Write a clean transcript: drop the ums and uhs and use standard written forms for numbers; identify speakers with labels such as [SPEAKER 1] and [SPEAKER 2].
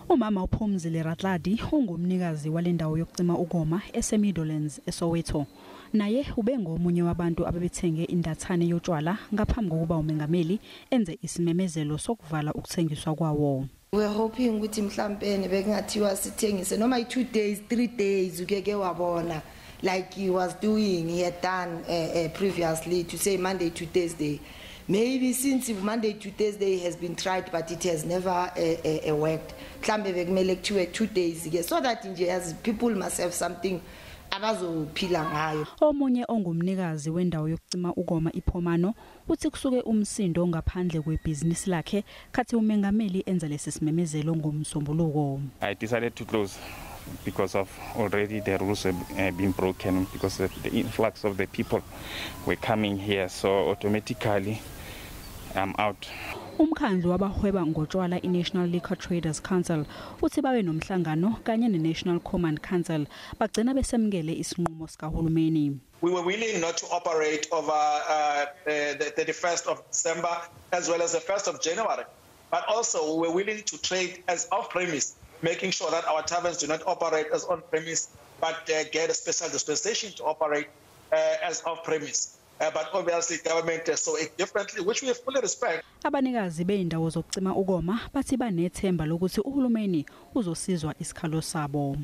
[SPEAKER 1] Umama uPhumzile Ratladi ungumnikazi walendawo yokucima ukoma eseMidlands eSoweto. Naye ubengomunye wabantu abebethenge indathane yotshwala ngaphambi kokuba umengameli enze isimemezelo sokuvala ukuthengiswa kwawo.
[SPEAKER 2] We're hoping ukuthi mhlawumbe bekungathiwa sithengise noma i2 days, 3 days, ukeke wabona, like he was doing, he had done previously, to say Monday to Thursday. Maybe since Monday to Thursday has been tried, but it has never worked. Mhlambe bekumele kuthiwe 2 days ke, so that nje as people must have something abazophila ngayo.
[SPEAKER 1] Omunye ongumnikazi wendawo yokucima ukoma iPhomano uthi kusuke umsindo ngaphandle kwebhizinisi lakhe khathi umengameli enza lesi simemezelo ngoMsombuluko.
[SPEAKER 3] I decided to close because of already the rules have been broken, because of the influx of the people were coming here, so automatically I'm out.
[SPEAKER 1] Umkhandlu wabahweba ngotshwala iNational Liquor Traders Council uthi babe nomhlangano kanye neNational Command Council, bagcina besemukele isinqumo sikahulumeni.
[SPEAKER 4] We were willing not to operate over the 31st of December as well as the 1st of January. But also we were willing to trade as off-premise, making sure that our taverns do not operate as on-premise, but get a special dispensation to operate as off-premise. But obviously government saw it differently, which we fully respect.
[SPEAKER 1] Abanikazi beyindawo zokucima ukoma bathi banethemba lokuthi uhulumeni uzosizwa isikhalo sabo.